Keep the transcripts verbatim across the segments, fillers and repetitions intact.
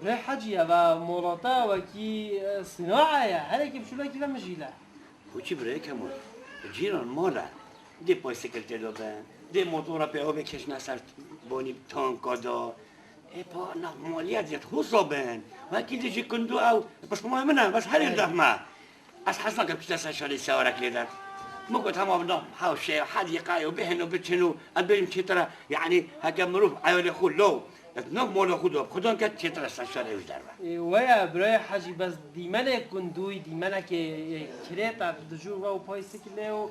Rê Hecî, eva molata wekî, e, sinae ye. Herêkî biçûlekî ve mijîle. Û çi birayê Kemal? Cîran mal e. Dê paysikil tê de bin. Dê motora pê avê keşne ser bonî tanka da. Ê pa nav maliye zêd xusa bin. Wekî dê ji kundu ew piştmay min e, bes herê deh me. Ez hez nakim pişta ser şalê sewarek lê der. Min got hema nav hewşe, hedîqe yo, bihin û biçin û em bêjim çêtir e. Yanî heke mirov eyalê xwe law, ez nav mala xwe da, xudan ke çêtir e ser şalê wî derve. Ê, weye birayê Hecî, bes dîmenê kundûyî, dîmenekê, ê, kirêt e, dijûr ve û paysikilê û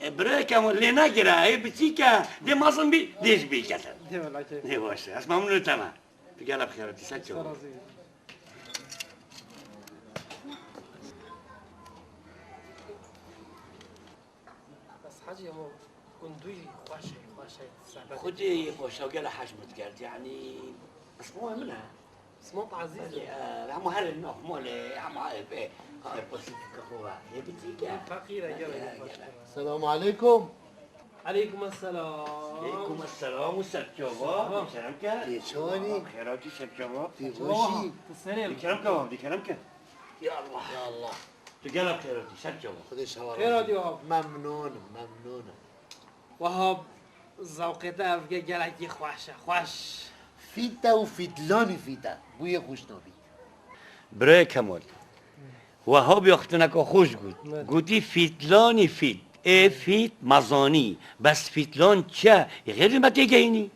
E, birayê Kemal lê negire, ê biçîk e, dê mezin bî, dê ji bî ketin. Dê wela kê. Ê baş e, ez memnûn te me. Tu gelek xêr hatî, ser çawa. Razî. Bes Hecî, hema kundûyî xweş e, xweş e, sebet. Xwedê yê baş e, gele hej min dikerd, yanî, ez xwe min e. Sima tazî. Belê, e, hema herê nav malê, hema ev, e, ha, e, pasî dike xwe ve. Yê biçîk e. Feqîr e, gel, gel, gel. Selamu aleykum. Aleykum esselam. Aleykum esselam û ser çava. Selam. Kerem ke. Tê çawanî? Xêratî ser çava. Tê xweşî. Tê serê. Kerem ke, bab, tê kerem ke. Ya Allah. Ya Allah. Tu gelek xêratî ser çava. Xwedê şeva razî. Xêratî, bab. Memnûn im, memnûn im. Wahab, zewqê te ev ge-, gelekî xweş e, xweş. Fîte û fîtlanî fîte. Bûyê xweş nabî. Birayê Kemal, Wahab ya xtineka xweş got. Evet. Gotî fîtlanî fît. Ê fît mezanî. Bes fîtlan çi ye? Ê xêrê me têgehînî.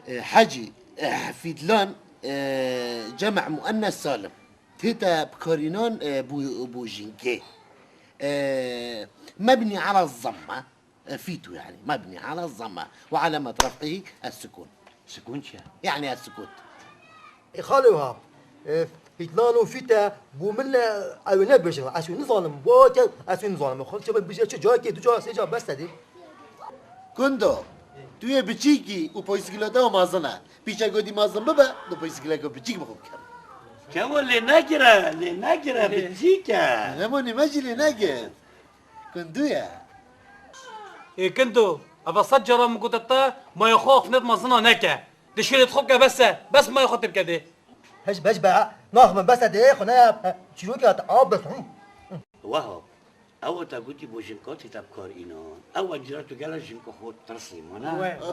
E, Hecî, e, fîtlan, e, cem' muennes salim. Tête bikarînan, e, bo, bo jinkê. E, mebnî ala zemme. E, fîtu yani, mebnî ala zemme. Ve alamet ref'ihi es-sukun. Sukun çi ye? Yani es-sukut. E, xalê Wahab, e, fîtlan û fîte bo min le ew ê nebêjin. Ez wê nizanim, bo ke ez wê nizanim. Xal çabe bêje çi, cayekê du ca, sê ca bes e dê. Kundo, tu yê biçîkî û poysikilata mezin e. Pîçek godî mezin bibe, tu poysikileka biçîk bi xwe bikim. Kemal lê negire, lê negire, biçîk e. Lê Kemal lê me jî lê negir. Kundu ye. Ê Kindo, eva sed cara min gote te, maya xwe axnet mezina neke. Di şêrê xwe ke bes e, bes maya xwe tê bike dê. Hiç beş be, naxme bes e dê, xwe ne, çîrokê te a bes. Wahab, ew te gotî bo jinka tê te bi kar înan. Ew cîra tu gela jinka xwe tirsî, mana? We, we.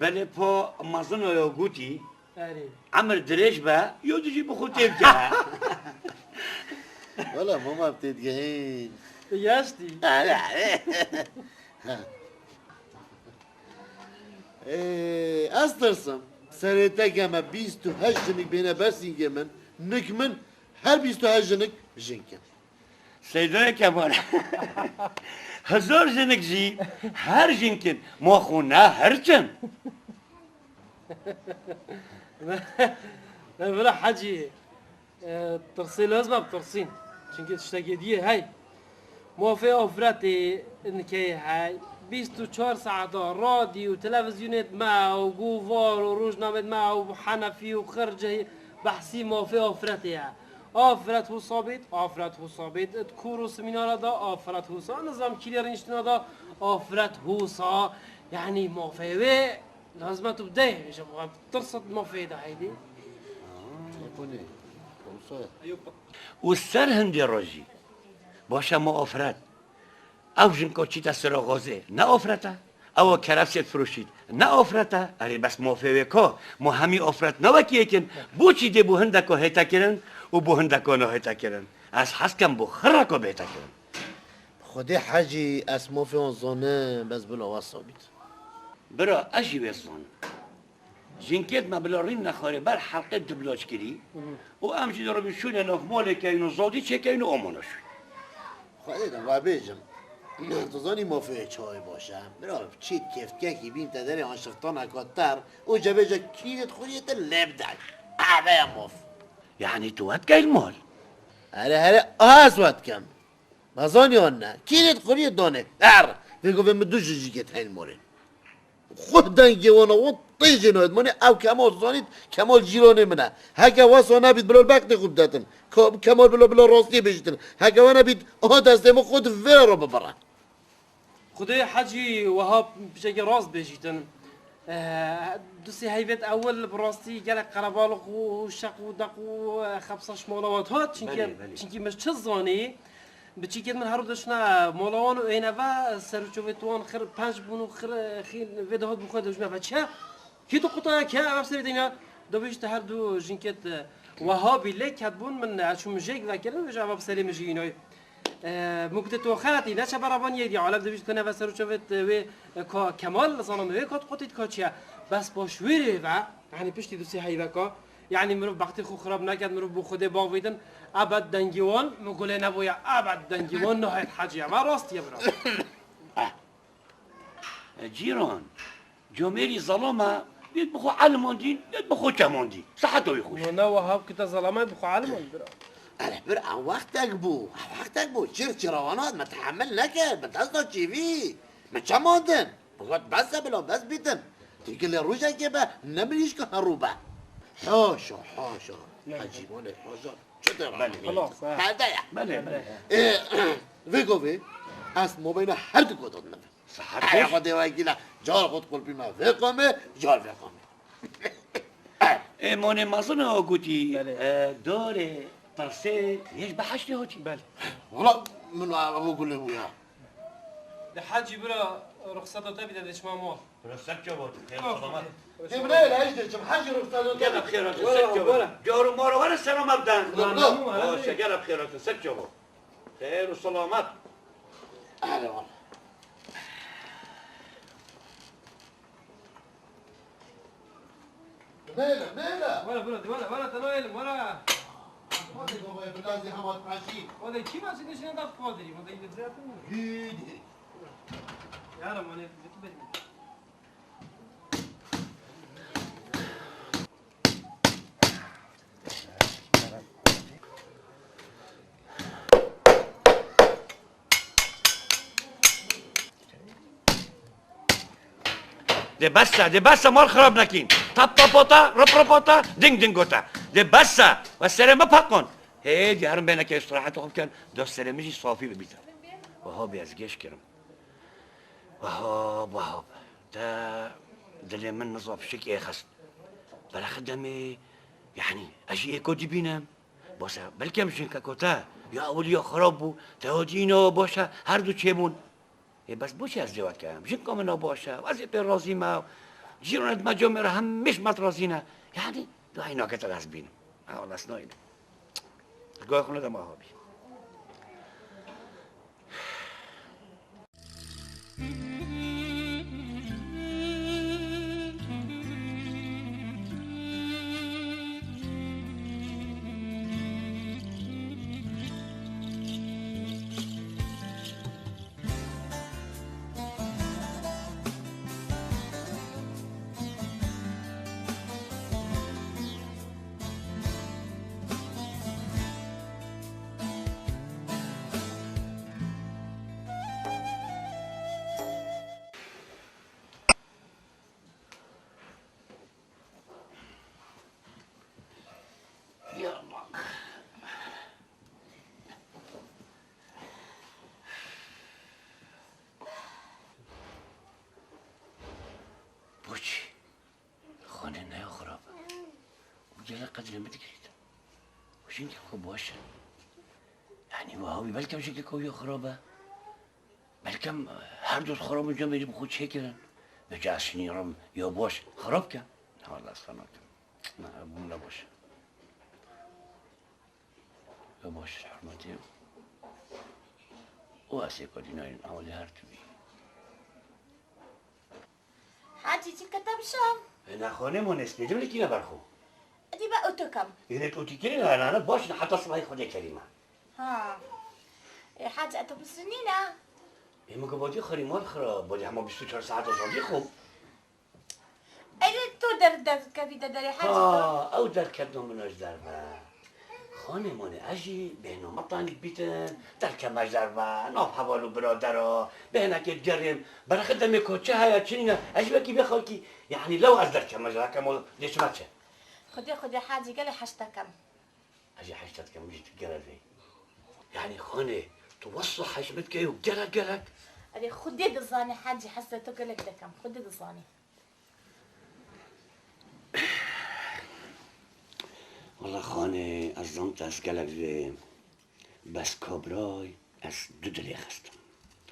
Belê pa mezin ya gotî, Erê. Emir dirêj be, yo dijî bi xwe tê bike. Wela mama tê digehîn. Yaştî. Erê, erê. Ê, ez tirsim. Serê te geme bîst û heşt jinik bêne ber sîngê min, nik min her bîst û heşt jinik jink in. Seydoyê Kemal. Hezar jinik jî her jink in. Ma xwe ne hirç in. Ne, ne, bira Hecî. E, tirsê lazim e bitirsîn. Çimkî tiştekê diyê hey. Mafê afretê nikeyê hey. Bîst û çar saeta radyo û televîzyonê me û govar û rojnamê me û henefî û xircehî behsî mafê afretê ye. Afret Hûsa bêt, Afret Hûsa bêt, di kor û semînara da Afret Hûsa, nizam kîlê rîniştina da Afret Hûsa, yanî mafê wê lazim e tu bideyê, ji bo tirsa mafê de heydê. Û ser hindê rojî, baş e ma Afret. Ew jinka çîte sira xazê, ne afret e? Ewa kerefsê difiroşît, ne afret e? Erê bes mafê wê ka, ma hemî afret ne wekî yek in? Boçî dê bo hindeka hête kirin û bo hindeka nahête kirin? Ez hez kem bo xirreka bihête kirin. Xwedê Hecî, ez mafê wan zanim, bes bila wesa bît. Bira, ez jî wê zanim. Jinkêt me bila rîn nexwarê ber helqê dibloç kirî û em jî di ribî şûnê nav malê keyn û zadî çêkeyn û amana şûn. Xwedê de vabêjim. Tu zanî mafê çawa baş e? Bira, çît kêftkekî bîn te derê anşiftaneka ter û cebêje kîlêt xuriyê te lê bide. Eve ye maf. Yanî tu wet key mal? Here, here, ez wet kem. Mezanî an ne. Kîlêt xuriyê danê. Her! Vê govê min du jijîkê teyn malê. Xweh dengê wana wan tê jê nayêt. Manê ew Kemal zanît, Kemal cîranê min e. Heke wesa nebît, bila bextê xwe bidetin. Ka-, Kemal bila, bila rastiyê bêjîtin. Heke we nebît, aha destê min xwe di vê re bibire. Xwedê Hecî Wehab piçekê rast bêjîtin. Eh, dosê heyvê ewil bi rastî gelek qerebalix û şeq û deq û, eh, xebsa ji mala wan hat. Çinkî, Belê, belê. çinkî min çi zanî, biçîkên min her du çûne mala wan û êne ve ser û çavê wan xir penc bûn û xir, eh, xîn vê de hat bi xwe de dijme ve çi ye? Kî tu qutaya ke ev serê dîna, dibîjte her du jinkêt, eh, weha bî lê ketbûn min, eh, çûm jêk vekirin, vêca ev serê min jî înayî. E, min gotê tu xeletî, neçe beravaniyê dî. Alem dibîst tu neve ser û çavêt wê, e, ka Kemal, zanim wê kat qutît ka çiye. Bes paş wê rê ve, yanî piştî du sê heyveka, yanî mirov bextê xwe xirab neket, mirov bo Xwedê bavêtin, ebed dengê wan min gulê nebûye, ebed dengê wan nahêt heciye. Ve rastiye bira. E, cîran, comêrî zelama, yê bi xwe elimandî, yê bi xwe çemandî. Seheta wî xweş. Wana wahab kita zelama bi xwe elimand bira. Erê bir ew wextek bû, ew wextek bû. Çir çirawana me tehemil nekir, bi desta çêvî. Me çemandin. Bi got bes e bila, bes bîtin. Têkilê rojekê be, ne mirîşka herû be. Haşa, haşa. Ne. Hecî, wanê, haşa. Çi te Belê. Xelas, ha. Perde ye. Belê, belê. Ê, vê govê, ez mabeyna her du godan me. Saet Ey, xweş. Xwedê wekîla, car xwe diqulpîme vê qomê, car vê qomê. Ê, monê mezin o gotî, Belê. E, dorê, tirsê, yê ji behiştê hatî. Belê. Wala min ev gulê bû ya. De hecî bira ruxseta te bide de çima mal. Bira ser çava, xêr Yok. selamet. Cemre ile hecî de çim hecî ruxseta te. Gel bi xêr hatin, ser çava. Car û mara were sera me biden. Yok, yok. Baş e, gel bi xêr hatin, ser çava. Xêr û selamet. Hadi oğlum. Mele, mele. Were, bira, were, were, te nayêlim, were. Hadi babaya, biraz daha mat maşî. O da kim açtı, şimdi de Kadir'i, o da yine zaten. Hadi. Yarım, hani, bütün benim. Dê bes e, dê bes e, mal xirab nekîn. Tap tapota, rip ripota, ding dingota. Dê bes e, we serê me peqon. Hê, dê herin bêneke îstirahet xwe bikin, dest serê min jî safî bibîte. Wiha bê ez gêj kirim. Wahab, wahab. Te dilê min niza fişekê xist. Belaxi demê, yanî, ez jî êko dibînim. Baş e, belkem jinkeko te ya ewil ya xirab bû, te ya dîna, baş e, her du çêbûn. Ê, bes boçi ez dê we kem? Jinka min a baş e, ez ê pê razî me. Cîranê me camêra hemî ji me razî ne. Yanî, dayî nake te ez bînim. Ew ez nayînim. Gaya xwe nede me habî. Ya Allah. Boçî. Xanê ne ya xirab e. Û gelek qedrê min digirît. Û jinkê xwe baş e. Yanî wiha wî belkem jinkê xwe ya xirab e. Belkem her du xirab û cemê jî bi xwe çêkirin. Vêca ez şinî rim ya baş xirab ke. Na, wela ez xwe nakim. Na, ev bû ne baş e. Ya baş e, hurmetî. Û ez ê ku dînayên ewilî her tu bî. Hacî, çi kete bişam? E, naxwe nêmo nespê, cimrî kîne ber xwe. Edî be oto kam. Yine tu tîkirî ne, ne, ne, baş ne, heta sibahî Xwedê kerîme. Ha. E, Hacî, eto pisrinî ne? E, min ku bacî xirî mal xira, bacî hema bîst û çar saet o zalî xwe. Ey, tu der, derkevî de derê Hacî. Ha, ew derkevna min ji derve. Xanê manê, ez jî bêhna me tanî bîtin, derkeme ji derve, nav heval û biradera, bêhnekê digerêm, berexê demê ku çi heye, çi nîne, ez jî wekî vê xelkî, yanî lew ez derkeme ji derve, kemo dê çi me çi? Xwedê, xwedê Hacî gelê heşta kem. Ez jî heşta dikem, min jî tu gere vê. Yanî xanê, tu wesa hej min dikey û gelek, gelek. Erê, Xwedê dizane Hacî, hesrê tu gelek dekem, Xwedê dizane. Xanê, ez zam te ez gelek vê bes kabray ez du dilê xistim.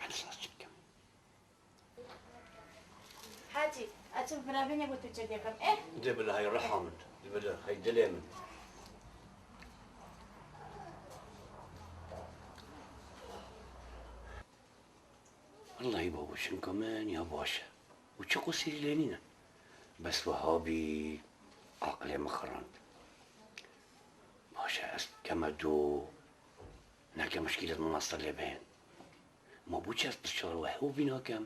Ez saz çi bikim? Hacî, ez çi bi birevînê bo tu çi dêxim, eh? Dê bila hey ruha min, dê bila hey dilê min. Wellahî babo, şinka min ya baş e. Û çi qusîrî lê nîne. Bes wiha bî aqilê min xirand. Baş e, ez keme do, neke muşkîlet min asta lê bihên. Ma bo çi ez pisyar we hew bî nakem?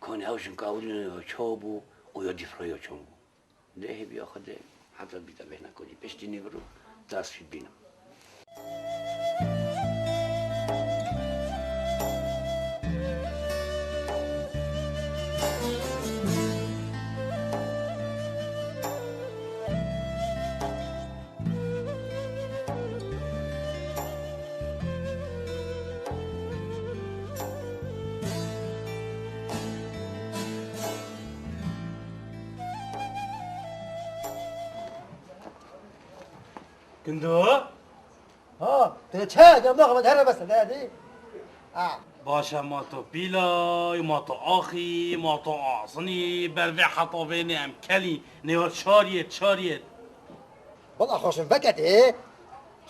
Kanê ew jinka ewilî ya çawa bû û ya dîfra ya çawa bû? Dê hêviya Xwedê heta bîte bêhna Kurî. Piştî nîvro dest jî bînim. Gundo? Ha, tu çi? Gel bak, here bes, ne dî? Ha. Baş e, ma to pîlay, ma to axî, ma to asinî, ber vê heta vênê em kelî, nêwa çar yêt, çar yêt. Bal axaşin veketê,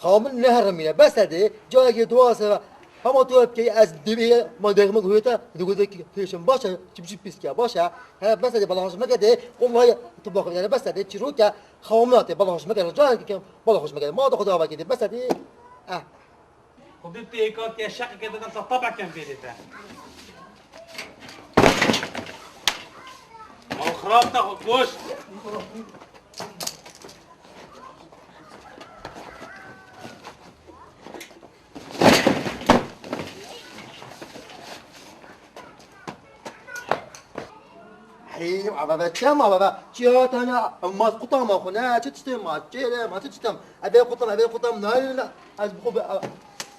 xawa min neherimîne, bes e dê, cayekê dua seve, hema tu hepkeyî ez divê ma dexmek huyeta, digote ki têşin baş e, çi biçî pîskiya baş e, he, bes e dê, bal axaşin veketê, wellahî tu bak, yani bes e dê, çîrok e, xawa min atê, bal axaşin veketê, cayekê kem, bal axaşin veketê, ma da xwe dava kê dê, bes e dê, eh. Xwedê tê êka ke şeqeke didin te tebeken bêrê te. Mal xirab te xwe koşt. Hey, ama be, çem ama be. Çiya tane, mas kutam xo ne, çi tiştim ma, çêle ma, çi tiştim. Ebe kutam, ebe kutam, ne, ne, ne. Ez bu be,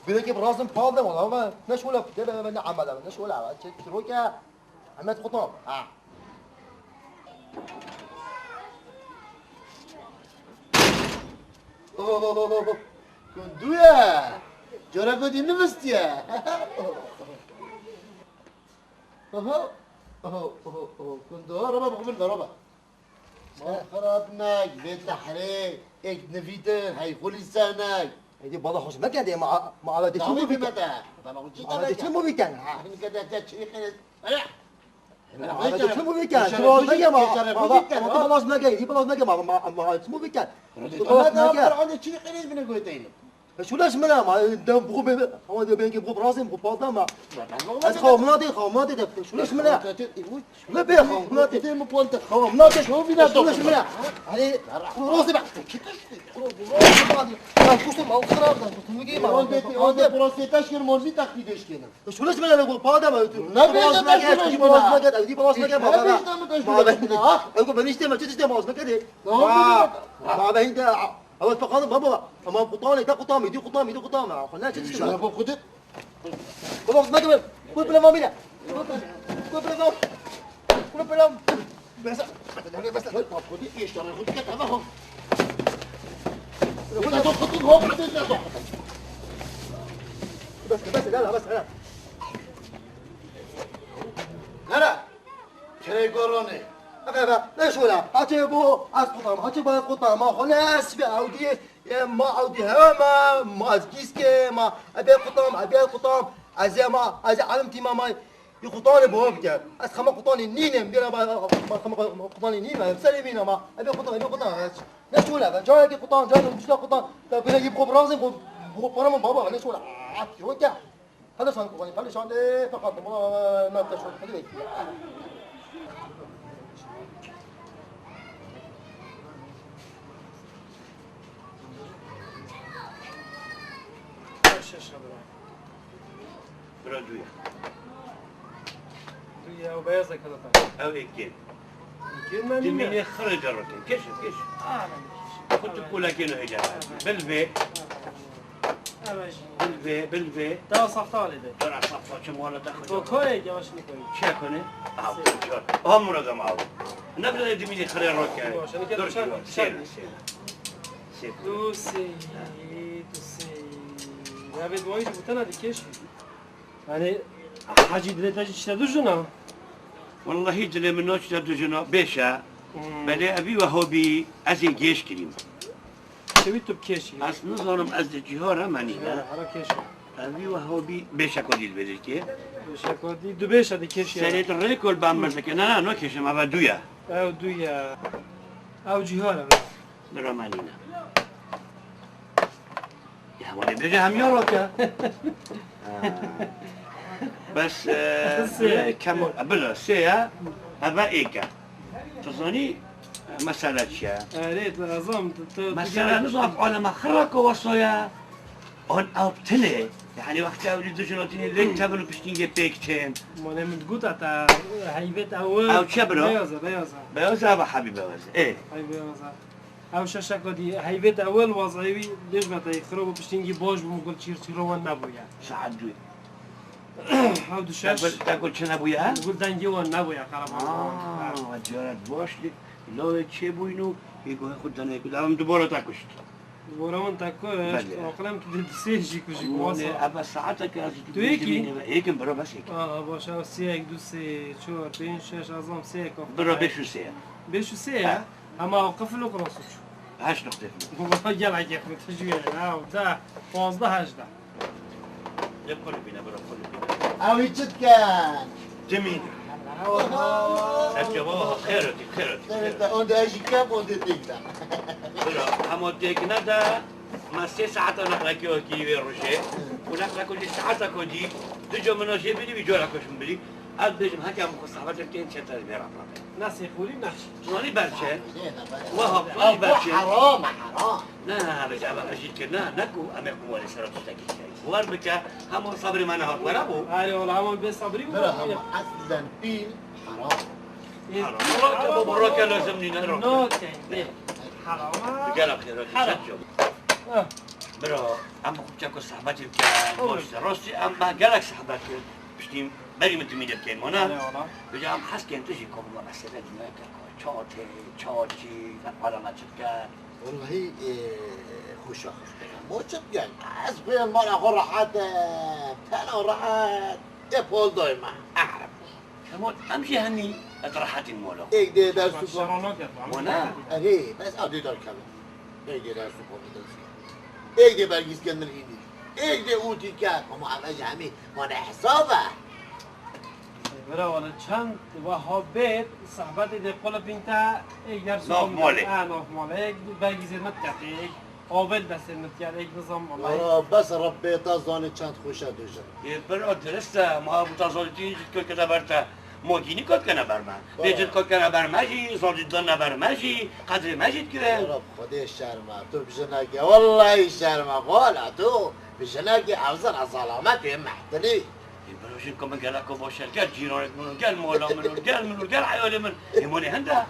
bilekî birazim pal dem ama ne şola, de be, ne amada, ne şola, çi roke. Ahmet kutam, ha. Oh, oh, oh, oh, oh. Kunduye. Cara godi nivistiye. Oho, oho, oho, oho. Kundu, raba bixwin, raba. Ma xirab nek, vê tehrê, êk nivîtin, hey xulî ser nek. Êdî bala xweş meke dê, ma, ma ala dê çi mû bî? Bala xweş. Ma ala dê çi mû bî ken? Ha, hin ke de te çi qene. Ala. Ma ala dê çi mû bî ken? Çi bala meke ma, ma, ma, ma, bala meke, êdî bala meke ma, ma, ma, çi mû bî ken? Bala meke. Ala çi qene bine goyteyim. Şuleş mine ma, dem bu be, ama de bengi bu brazim bu palda ma. Ez xamına de, xamına de, de, şuleş mine. Ne be xamına de. Gideyim bu palda. Xamına de, şuleş mine. Hani, bu rozi bak. Ya kuştum al xirab da, kuştum giyim al. Oldu, oldu, burası taş kırım, oldu taklit eşkenim. Şuleş mine bu palda ma. Ne be taş kırım? Bala meke, bala meke ma. Ew ben işte ma, çi işte ma, meke de. Ne oldu? Ma ben de. Ama fakat baba, ama kutanê, ta kutanê, dî kutanê, dî kutanê. Xwe ne çi tişt. Şuna bu kutu. Baba, xizmet ver. Kutu pila mamîne. Kutu pila mam. Kutu pila. Bes. Bes. Bak kutu, işte, kutu, tamam. Kutu, kutu, kutu, kutu. Bes, bes, la, la, bes, la. Nere? Kerê goranê. Eve, eve, ne şola. Haçê bo, ez qutam, haçê bo qutam, ma xo ne sibê awdiyê, ye ma awdî hewe ma, ma ez gîske, ma ebe qutam, ebe qutam, ez ê ma, ez ê alim tîma ma, yê qutanê bo bike. Ez xema qutanê nînim, bira ma, ma xema qutanê nînim, serê mîna ma, ebe qutam, ebe qutam, ez, ne şola, ben cayekê qutan, cayekê ucuza qutan, te bire yî bo birazin, bo, bo para ma baba, ne şola. At, yok ya. Hadi sen kolayı, hadi sen de fakat buna ne yapacağız? Hadi bekle. Bira duya. Duya, o beyaz yakaladı. Ev ekin. Ekin mi? Dimînê xirê de rotin. Keş, keş. Aa, ben de keş. Kutu kulakê no hêca. Bil vê. Bil vê, bil vê. Daha sahte halde. Dara sahte çi muhalata xo. Kokoye yavaş mı koyayım? Çek onu. Aha, bu çor. Aha, Murat ama abi. Ne kadar dimînê xirê rotin. Yavaş, hani gel. Dur, dışarı, dur, dışarı. Seyir, seyir. Tu sê, tu sê. Navê duwayî jî bi te ne dikêşî. Yanî, Hecî dilê te jî çi te dijina? Wellahî dilê min naçî te dijina, bêşe. Hmm. Belê evî wehobî ez ê gêş kirîm. Çewî tu bikêşî. Ez nizanim ez li cîhara me nîne. Cîhara, hera kêşe. Evî wehobî bêşe kodî li bêdikê. Bêşe kodî, du bêşe dikêşî. Serê tu rêkol ben mirdike. Ne, ne, no kêşim, eve du ye. Ew du ye. Ew cîhara be. Bira me nîne. Ya, hema dê bêje hemiya rake. Ha. Bes, e, Sê. Kemo, bila, sê ye, eve êk e. Tu zanî, e, mesele çi ye? Erê, tu ezam, tu, tu, tu Mesele gel- nizam, alema xira ku wesa ye. An ew tine. Yani wextê ew li dijina tine lêk tevin û piştîngê pêk çên. Mane min digot, ata heyvet ew. Ew çi bira? Beyaz e, beyaz e. Beyaz e, eve hebî beyaz e. Ê. Hey, beyaz e. Ew şeşeka dî heyvêt ewil wazayî wî bêjme te xirab û piştîngî baş bû, min gul çîr çîro wan nebûye. Saet duyê. Ew du şeş. Te gul, te gul çi nebûye? Gul dengê wan nebûye, qereba. Aa, caret baş dî. Lawê çêbûyîn û ê goyê xwe denê ku devam dubara te kuşt. Dubara min te kuşt. Belê. Aqilem tu dê disê jî kujî. Aman wasa. Eve saeteke ez Tu yekî? Êkim bira bes êkim. Aa, baş, ew sê, yek, du, sê, çar, pênc, şeş, ez zam sê, yek, Bira beş û sê ye. Beş û sê ye? Ha. Hema ew qifil û qirasûç. Heşt noqtê filo. Wala gelek yek min tijî ye. Ew deh, pazdeh, hejdeh. Lê qulibîne bira, qulibîne. Ew ê çi dikin? Cemîl. Serçe baba, xêr hatî, xêr hatî, xêr hatî. Te, te, onde ez jî kem, onde têk de. Bira, hema têk nede, me sê saeta neqlekê wekî wê rojê. Û neqleko jî saeteko dî, du ca min jê bînî, wî cara ku şim bînî. Ez bêjim, heke em xwe saxbetê bikên, çete vê re birabe. Nasê xûrî naş. Tu zanî ber çi? Waha, tu zanî ber çi? Heram e, heram. Ne, ne, ne, bêje, eve ez jî dikir, ne, ne ku em ê qumarê ser tiştekî dikey. Wer bike, hema sebrê me nehat were bû. Erê, wala hema bê sebrî bû. Bira, hema eslen pîl heram. Ê, Heram. Rake baba, rake lazim nîne, rake. Nake, nê. Heram. Gel axir, rake, Heram. Sen çabuk. Ah. Bira, em xwe çeko saxbetê bikin. Olur. Rastî, rastî, em me gelek saxbet kir. Piştî berî min timî dê bikên, mana? Erê, wala. Bêje em hez kên tu jî ku bû mesele dî neke ku çawa tê, çawa çî, ne para me çi dike. Wellahî, e, xweşa xweş dike. Mo çi dike? Ez xwe yên mala xwe rehet e, tena rehet, ê pol doy me. Ehrem. Hema em jî henî ez rehetîn mala xwe. Êk dê ders û Şero nake, Wana? Erê, bes ew dê derkevin. Êk dê ders û komî ders. Êk dê bergîz ken min hînî. Êk dê ûtî ken. Ama ev ji hemî wana hesab e. Bira wana çend weha bêt, sehbetê dê qulipîn te, êk ders û Nav komî malê. Ha, nav malê. Êk bergîzê min diketê, êk Avel destê min dikar, êk nizam wallahî. Wala bes Rebbê te zanî çend xweş e tu jin. Ê bira dirist e, ma bu ta zalîtî jî kot kete ber te. Mo gînî kot kene ber me. Bira. Lê cid kot kene ber me jî, zalît dane ber me jî, qedrê me jî dikirin. Ya Reb, Xwedê şerm e, tu bi jinekê, wallahî şerm e, wala tu bi jinekê ev zira zalamet ê mehtilî. Ê bira jin ku min gelek baş e, gel cîranek min û gel mala min û gel min û gel eyalê min. Ê monê hende.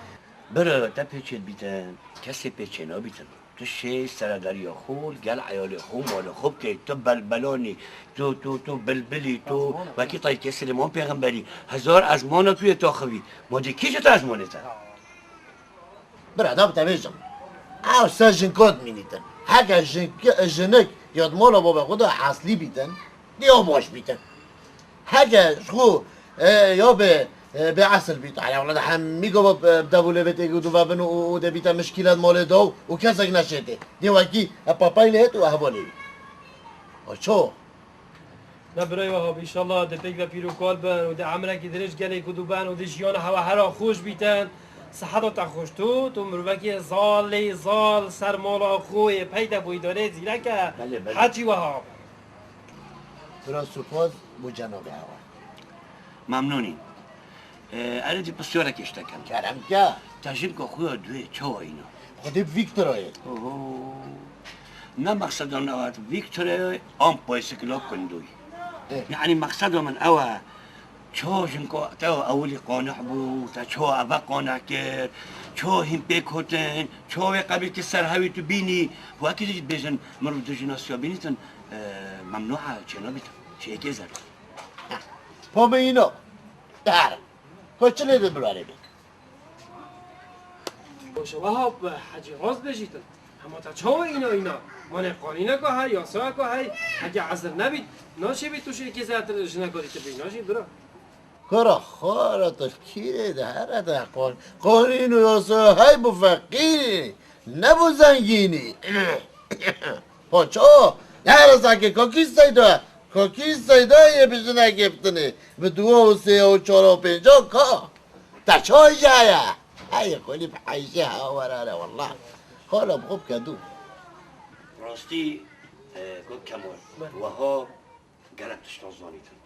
Bira te pê çê dibîtin, kesê pê çê nabîtin. Tu şê seredariya xwe li gel eyalê xwe û malê xwe bikey. Tu belbelanî, tu, tu, tu bilbilî, tu wekî tayîkê Silêman Pêxemberî. Hezar ezmana tu yê taxivî. Ma dê kî ji te ezmanê te? Bira, da bi te bêjim. Ew ser jinka dimînîtin. Heke jinke-, jinik ya di mala babê xwe de eslî bîtin, dê ew baş bîtin. Heke ji xwe, e, ya bê, e, bê esil bît, hele wela de hemî gava, e, bi dev û lêvê têk û duve bin û, û dê bîte mişkîlet malê daw û kesek neşêtê. Dê wekî e papay lê hêt û e hevalê wî. O ço? Ne birayê we hab, înşallah dê pêk ve pîr û kal bin û dê emrekî dirêj gelê ku dû ben û dê jiyana hewa hera xweş bîtin. Siheta te xweş tu, tu mirovekî zalê zal ser mala xwe yê pey de bûyî darê zîrek e. Belê, belê. Hecî we hab. Bira spas bo cenabê hewa. Memnûnî. Ee, erê dî pisyarek ji te kem. Kerem ke. Te jinka xwe ya duê çawa îna? Xwedê bi Vîktorayê. Oho. Ne mexseda min ew e, Vîktorayê an paysikla kundoyî. Ê. Yani mexseda min ew e, çawa jinka te ewilî qaneh bû, te çawa eve qaneh kir, çawa hîn pêk hatin, çawa wê qebîlkî ser hewî tu bînî, wekî dî dibêjin, mirov du jina siya bînîtin, e, memnû e, çênabîtin, çêyekê zer. Pameyîna. Her. Ko çi lê de bibarê bê? Baş e, weha bi Hecî rast bêjîtin. Hema te çawa îna îna? Mane qanîneka hey, yasayeka hey, heke ezir nebît, naçêbî tu ji êkê zêdetir jineka dîtir bî, najî bira. Kura xwe re tu kîrê de here de qan-, qanîn û yasaya hey bû feqîrî, ne bû zengînî. Paço, ne rezakê Kakî Seydo ye. Kakî Seydo yê bi jinekê bitinê. Bi duwa û sêya û çara û pênca ka. Te çay jaye. Hey, xwelî bi heyşê hewa were re, wallah. Xala bi xwe bike dû. Rastî, e, Kok Kemal, weha gelek tiştan zanîtin.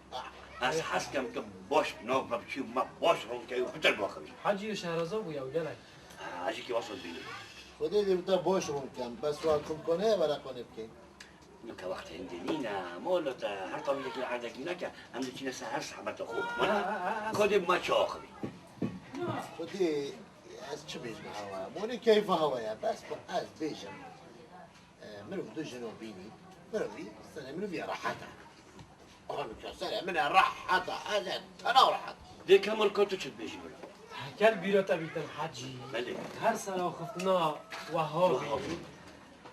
Ez hez kem ke baş nav me biçî û me baş ronkeyî û pitir baxivî. Hecî û Şehraza bû ya gelek. Ha, Hecî kî wasa bînî. Xwedê dê bi te baş ronkem, bes wa kumkane were qonê bikey. Nuke wextê hindê nîne, molo te her tavî yekî erdekî neke, em diçîne ser her sehbeta xwe. Mana, Ha, ha, ha, ha. Xwedê bi me çi axivî. Xwedê, ez çi bêjim hewa? Molo keyfa hewa ye, bes ku ez bêjim. E, mirov du jino bînî, mirovî, serê mirovî rehet e. Aha, nuke serê min e rehet e, ez ê tena rehet. Dê Kemal, ka tu çi dibêjî bira? Hekel bîra te bîtin Hecî. Belê. Her seraxiftina weha bî. Weha bî.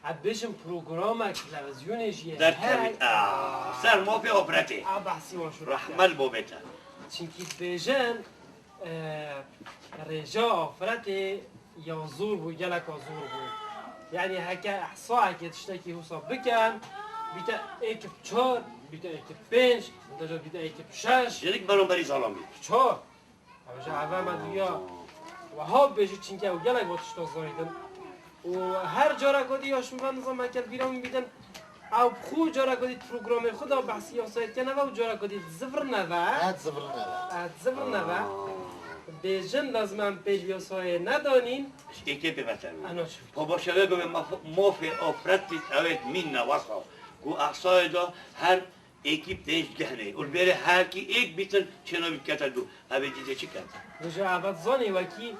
Ez bêjim programek televizyonê jî ye. Derkevî. Her Aa, ser mafê afretê. A behsî wan şûr. Rehmet bo bê te. Çinkî dibêjin, e, rêja afretê ya zor bû, geleka zor bû. Yanî heke ehsayekê tiştekî wisa bikin, bîte êkib çar, bîte êkib pênc, bîte, bîte êkib şeş. Jinik beramberî zalan bî. Çar. Ew ji eve me diya. Weha bêjî çinke ew gelek bo tişta zayîdin. Û her careka dî ya şûn ve nizam heke bîra min bîdin. Ew bi xwe careka dî programê xwe de behsî yasayê dike neve û careka dî zivirine ve. Qet zivirine ve. Qet zivirine ve. Aa. Bêjin lazim em pêl yasayê nedanîn. Ştêkê pê veter. Ana çi? Pa baş e, vê bibê maf-, mafê afretî ew ê mîn ne wesa. Ku ehsayê de her êkî pênc gehne. Û li bêrê her kî êk bîtin çênabî dikete du. Ev ê dîdê çi ket? Vêca ev zanî wekî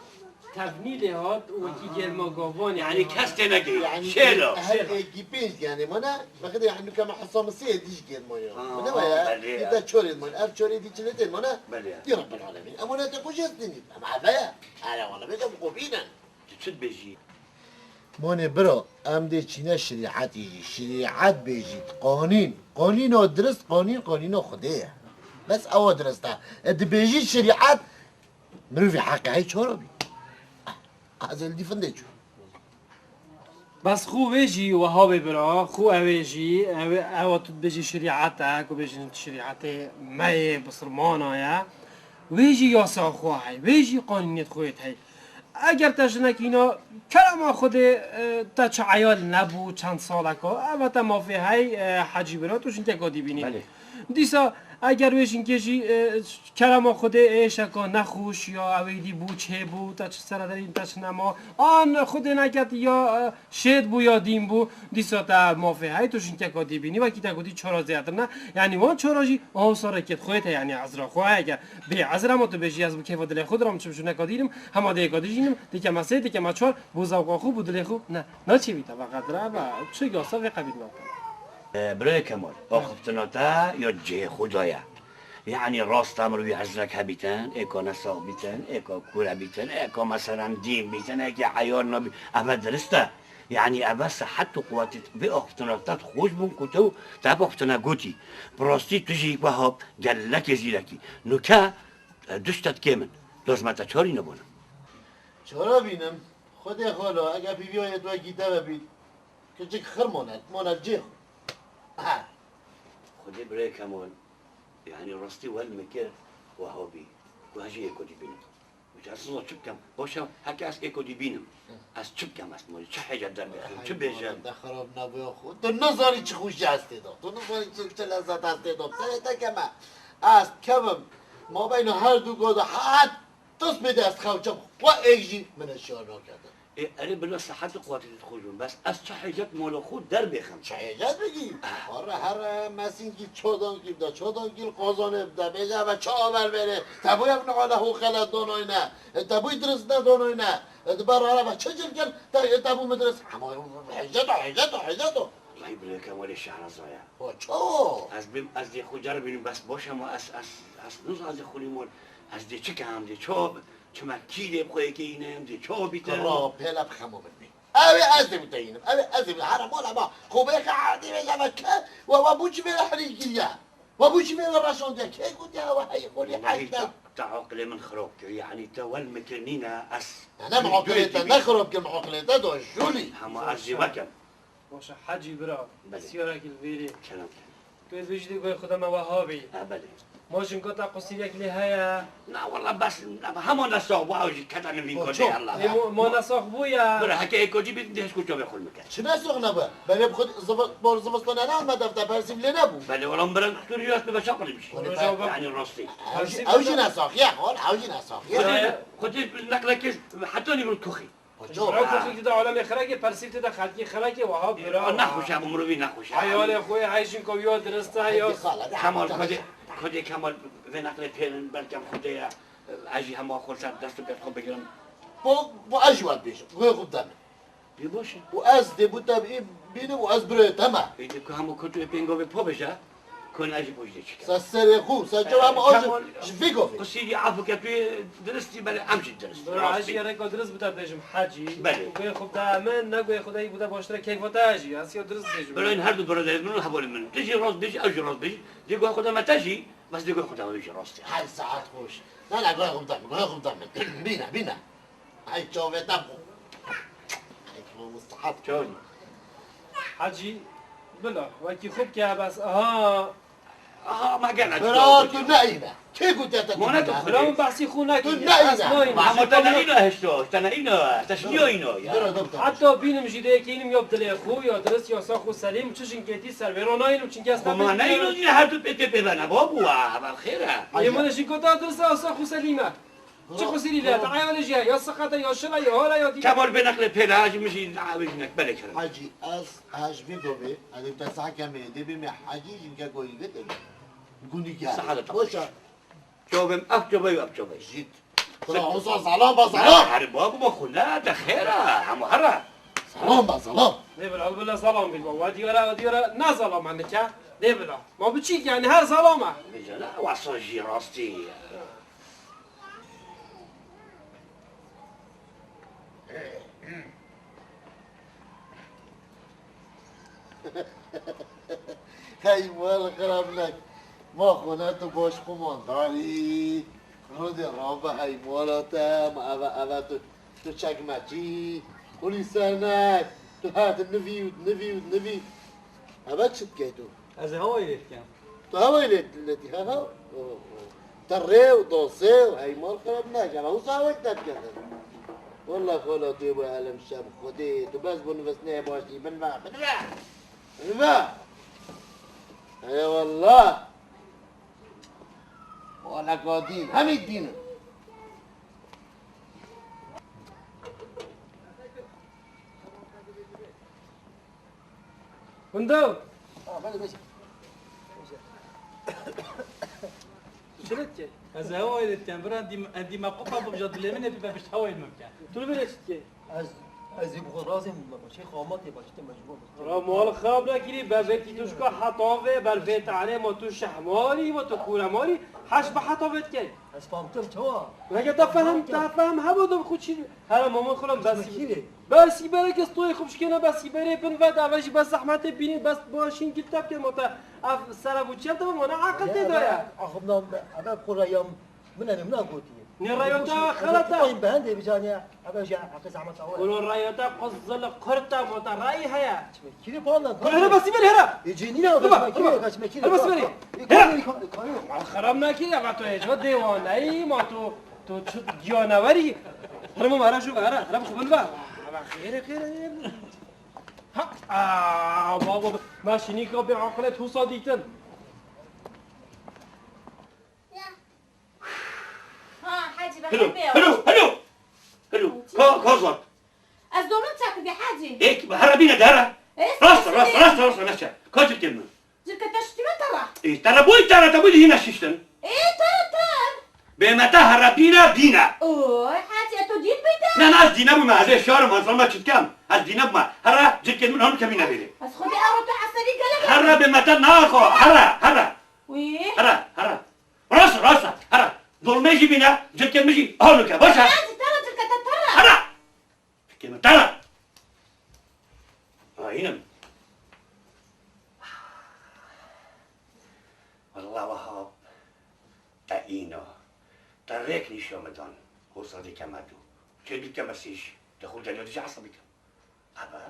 tevnî lê hat û wekî Aha. germa gavanê Yani lê hat. Kes tê negihî. Yani Şêla. her Şêla. êkî pênc gehne mane, vextê yani nuke me hesa min sê êdî ji germa ya. Ha, Min ne waya, belê ya. Dî de çor êd mane. Ev çor êdî çi lê tê mane? Belê ya. Dî Rabbil Alemin. Em wana te xwe jê dinî. Em eve ye. Here wala bêje bi xwe bînin. Tu çi dibêjî? Monê biro, em dê çîne şerîetî jî. Şerîet bêjît, qanîn. Qanîna dirist, qanîn, qanîna Xwedê ye. Bes ewa dirist e. E, dibêjî şerîet, mirovî heqê hey çora bî. Qezel dî findê çû. Bes xwe wê jî weha bê bira, xwe ew ê jî, ew ê, ewa tu dibêjî şerîet e, ku bêjin şerîetê me yê, bisilmana ye. Wê jî yasa xwe hey, wê jî qanûniyet xwe yê hey. Eger te jinekî na kerema Xwedê, e, te çi eyal nebû, çend saleka, eva te mafê hey, e, hecî bira, tu jinkeka dî bînî. Belê. Dîsa eger wê jinkê jî, e, kerema Xwedê êşeka nexweş ya ew êdî bû, çê bû, te çi sere derî, te çi nema, an Xwedê neket ya, e, şêt bû ya dîn bû, dîsa te mafê hey, tu jinkeka dî bînî, wekî te gotî çora zêdetir ne. Yanî wan çora jî, ew sarekêt xwe te, yanî ezra xwe heye ke bê ezra ma tu bêjî ez bi kêfa dilê xwe diram, çim jineka dînim, hema dê yeka dijînim, dikeme sê, dikeme çar, bû zewqa xwe, bû dilê xwe. Ne, naçêbî te veqedire, eve çi yasa vê qebîl nake. E, birayê Kemal, axiftina te ya cihê xwe daye. Yanî rast e mirovî hezirek hebîtin, êka nesax bîtin, êka kûr hebîtin, êka meselen dîn bîtin, êkê eyal nabî. Eve dirist e. Yanî eve sihet û quwetî vê axiftina te xweş bûn ku tu te ev axiftine gotî. Bi rastî tu jî weha gelekê zîrekî. Nuke, e, du tişt kêm in. Lazim e te çarî nebûne. Çara bînim? Xwedê xalo, ege pîviya yê tu wekî te ve bît, kiçik xir mane, mane cê xwe. Ha. Xwedê birê Kemal, yanî rastî wel min kir, weha bî, ku ez jî êko dî bînim. Wî ez nizanim çi bikim. Baş e, heke ez êko dî bînim. Ez çi bikim ez, mane, çi hecet derbêxim, çi bêjim? Te xerab nebûya xwe. Tu nizanî çi xweşî ez tê de. Tu nizanî çi, çi lezet ez tê de. Te, te keme. Ez kevim. Mabeyna her du goda hat. Dest bêde ez xewçem, xwe êk jî min e şiyar nakirde. Ê, erê bila sihet û quwetê te xweş bin. Bes ez çi hêcet mala xwe derbêxim. Çi hêcet bigî? Ah. Arre here mesînkî çodankî bide, çodankî li qazanê bide. Bêje eve çi aver bêrê. Te bû ev niha lehû xelet danayne. E, te bû dirist nedanayne. E, di ber here ve çi cil kin? Te, e, te bû min dirist. Ama hêcet o, hêcet o, hêcet o. Vay birê Kemalê Şehrazaya. Ho, çawa? Ez bêm, ez dê xwe ceribînim, bes baş e, ma ez, ez, ez nizan ez dê xwe lîmon. Ez dê çi kem, dê çawa, çima kî dê bi xwe yekê yîne em dê çawa bîte? Kira, pêle bi xemo bin bî. Ew ê ez dê bû teyînim. Ew ê ez dê bû. Here mala ma. Xwe bê xehatî bê java ke. Wa, wa bû çi bê herî kiriya. Wa bû çi bê raşandiya. Kê gotiya wa heyî xolî heyî. Ta, ta aqilê min xirab kir. Yanî te wel mikirinîne ez. Ne, ne, mi aqilê te ne xirab kir, mi aqilê te da jûlî. Hema ez jî wekim. Baş e, Hecî bira, Belê. Siyarek li vêrê. Kerem. Tu dibêjî dê guhê xwe de me weha bî. Ha, belê. Ma jinka te qusîrek lê heye? Na, wela bes, hema nesax bû, ew jî kete nivîn Koço. Koçê Allah. Ê, mo-, ma nesax bû ya. Bira, heke ê kocî bî, dê hişko çavê xwe mike. Çi nesax nebe? Belê bi xwe ziv-, bor zivistane ne me defte persîv lê nebû. Belê, wela min bira kutûr yas bi veşa qilî bişî. Wela çawa Yani rastî. Ew jî, ew jî nesax ya, wela ew jî nesax ya. Xwedê, xwedê neqlekê heta nîvin kuxî. Bira ku xelkî de alemê xelekê, persîv tê de xelkê xelekê, weha bira. Nexweş e, bi mirovî nexweş e. Heyalê xwe, hey jinko ya dirist e ya. Kemal, Xwedê, Xwedê Kemal vê neqlê pêrin, belkem Xwedê ye, ez jî hema xwe ser dest û pêt xwe bigirim. Bo, bo ez jî we dibêjim, guhê xwe bide min. Pê baş e. Û ez dê bo te bî-, bînim û ez birayê te me. Ê, dê ku hemû kut û pêngovê po bêje. Kon ez ji bo jê çikim. Sa serê xwe, sa çawa ma Kemal, ji vî govê. Qusîrî afû ke tu yê diristî, belê em jî dirist. Bira, ez jî rêka dirist bi te dibêjim, Hecî. Belê. Guhê xwe bide min, ne guhê xwe de yî bide baştir e, keyfa te jî. Ez ya dirist dibêjim. Bira, in her du biraderên min û hevalên min. Tu jî rast bêjî, ew jî rast bêjî. Dê guhê xwe de me te jî, bes dê guhê xwe de ew jî rast e. Hey saet xweş. Ne, ne, guhê xwe bide min, guhê xwe bide min. Bîne, bîne. Ay çavê te bû. Ay, bu mustahat. Çawa? Hacî, bila, wekî xwe bike, bes, aha. Aha, me gene Bira, tu neyne. Kê gotiye te tu Mane tu neyne? Xwedê. Bira, min behsî xwe nekir. Tu neyne. Ez naynim. Ama te neyne hişto, te neyne, te şiyo ino ya. Bira, dur, dur. Heta bînim jî dê kînim ya bi dilê xwe, ya dirist, ya sax û selîm, çi jinkêtî ser vê ronaynim, çinkî ez te Ama neyno yine her tu pê pê pê bana, babu, ha, ha, xêr e. Ê, min jinkota dirist, ya sax û selîm e. Çi qusîrî lê? Te eyalê jî heye, ya siqet e, ya şil e, ya hol e, ya dî. Kemal bê neqlê pêla, ji min jî awê jinek belê kirin. Hacî, ez, ez ji vê govê, ez ê te sah kemê, dê bê me Hacî, jinke goyî gete. Gundî gel. Saha de Boş e. Çobem, ev çobey, ev çobey. Jît. Xula, osa zalam ba zalam. Her ba, bu xula, de xêra, hema hera. Zalam ba zalam. Dê bila, bila zalam bil ba. Wa diyara, wa diyara, na zalam anike. Dê bila. Ma biçîk yani her zalam e. Mesela, wasa jî rastî. Hey, mal xirab nek. Ma xwe ne tu baş qumandarî. Rode rabe hey mala te, ma eve, eve tu, tu çekmecî. Xulî ser nek. Tu her dinivî û dinivî û dinivî. Eve çi dikey tu? Ez ê hawayê lê dikem. Tu hawayê lê, lê dikî, ha, ha? O, o. Te rê û dosê û heymal xirab nake, ama wisa hawayê te dike. Wallah, xala tu yê bu elem şem Xwedê, tu bes bu nivîsneyê baş dî, min ve, min ve, min ve. Eyvallah. Wala ka dîn, hemî dîn in. Gundam. Ha, belê, belê. Çi lê dikey? Ez hewayê lê dikem. Bira dîm-, dîme qupa bibja dilê min ê bibe pişt hewayê min bike. Tu li vê lê çi dikey? Ez, ez ê bi xwe razê min bike. Çê xamatê bike, çi te mecbur bike. Ra mal xirab nekirî, be vê tîtuşka heta vê, ber vê tanê ma tu şehmarî, ma tu kuremarî, heş bi heta vê dikey. Ez famtir çawa? Heke te fehm, te fehm hebo de bi xwe çî. Here mamon xulam besî. Çimekî rê. Besî berek ez toyê xwe bişkêne besî berê bin ve de ve jî bes zehmetê bînî bes başîn gil te bikir ma te ev sere bû çiye te ma ne aqil tê de ye. Axim nam eve xwe reyam min em min gotiye. Ne reyo te xelet e. Koyun behendê bijaniye eve jî aqil zehmet awe. Ulo reyo te qizil kurt e ma te rey heye. Kîrê pandan. Hera, hera, basî berê, hera. Ê, cê nîna, hera, kaçma kîrê, hera. Kaçma kîrê. Hera, basî berê. Hera. Mal xerab nakî, ya tu hêco dêwaneyî, ma tu, tu çi giyanewerî. Hera, ma hera şu, hera, hera, xubin ver. Hera, xêre, xêre, xêre. Ha, aa, baba, ma şinîka bê aqilê tu sa dîtin. Ha, Hecî be. Helo, helo, helo. Helo, ka, ka zat. Ez domon çekirdi, Hecî. Ê, hera bîne de hera. Rast, rast, rast, rast, rast, rast. Ka cilkên min. Cilke te şiştî me tera. Ê, tera boy tera, te boy hîna şiştin. Ê, tera, ter. Bê me te hera bîne, bîne. Oy, Hecî, e to dîn bî te? Ne, ne, ez dîne bûme, ez ê şarim, ez zilme çitkem. Ez dîne bûme. Hera cilkên min hon kemîne bêrê. Ez xwedî ero tu esebî gelek. Hera bê me te naxo, hera, hera. Wî. Hera, hera. Rast, rast, hera. Dolmê jî bîne, cilkên min jî hol bike, baş e? Hera, tera cilke te tera. Hera! Cilkên min tera. Bînim. Walla Wahab, te îna, te rêk nîşan min dan. Hosa dike me dû. Çê dike me sêj. Te xwe geliya dije hesab bike. Ebe,